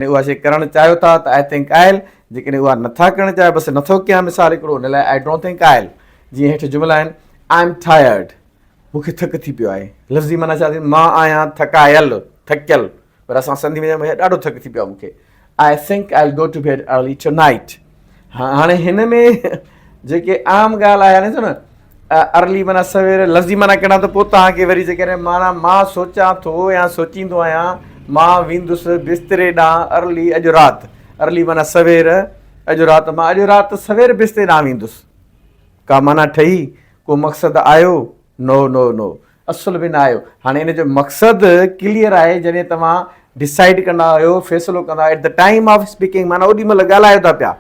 اها شيء ڪرڻ چاهيو ٿا ته I think I'll, جيڪڏهن اها نٿا ڪرڻ چاهيو بس نٿو ڪيان مثال هڪڙو ان لاء I don't think I'll. جيئن هيٺ جملا آهن I am tired مون کي ٿڪ ٿي پيو آهي. لفظي معنيٰ ڇا ٿي مان آهيان ٿڪايل، ٿڪيل پر اسان سنڌي ۾ چئون ڏاڍو ٿڪ ٿي پيو آهي مون کي. I think I'll go to bed early tonight. هاڻي هن ۾ جيڪي عام ڳالهه آهي ڏسو نه ارلي معنيٰ سوير لفظي معنيٰ ڪڍان ته پوء توهان کي وري جيڪڏهن معنيٰ مان سوچان ٿو يا سوچيندو آهيان مان ويندس بستري ڏانهن ارلي اڄ رات ارلي معنيٰ سوير اڄ رات مان اڄ رات سوير بستري ڏانهن ويندس ڪا معنيٰ ٺهي ڪو مقصد آيو نو نو نو اصل به نه آيو. هاڻي ان جو مقصد ڪليئر آهي جڏهن توهان ڊسائيڊ ڪندا آهيو فيصلو ڪندا آهيو at the time of speaking معنيٰ اوڏي مهل ڳالهايو ٿا پيا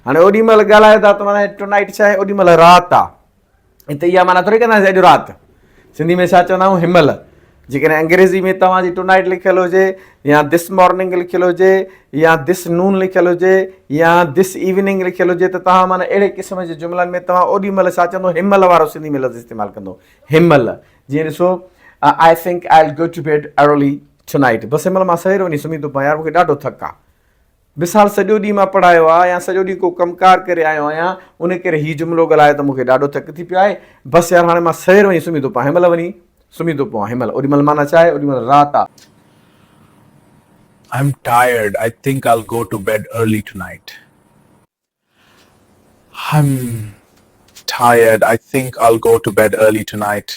هاڻي اوڏي مهل ڳالهايو ٿا ته معنيٰ ٽو نائٽ ڇا آهي اوڏي مهل رات آهي هتي اها معنيٰ ٿوري ڪنداسين اڄ رات سنڌي ۾ ڇا چوندا آهيون همل جيڪڏهن انگريزي ۾ توهان جي ٽو نائٽ لکيل هجي يا دس مارننگ لکيل هجي يا دس نون لکيل هجي يا دس ايوننگ لکيل هجي ته توهان معنيٰ اهڙي قسم جي جملن ۾ توهان اوڏي مهل ڇا چوندو همل وارو سنڌي ۾ لفظ استعمال ڪندو هن مهل جيئن ڏسو I think I'll go to bed early tonight بس هن مهل مان سوير وڃي سمهي ٿو پوان يار مون کي ڏاڍو ٿڪ آ مثال سڄو ڏينهن مان پڙهايو آ يا سڄو ڏينهن ڪو ڪم ڪار ڪري آيو آهيان ان ڪري هي جملو ڳالهايو ته مون کي ڏاڍو ٿڪ ٿي پيو آهي بس يار هاڻي مان سوير وڃي سمهي ٿو پوان هن مهل وڃي سمهي ٿو پوان هن مهل اوڏي مهل معنيٰ ڇا آهي اوڏي مهل رات آ. I'm tired, I think I'll go to bed early tonight. I'm tired, I think I'll go to bed early tonight.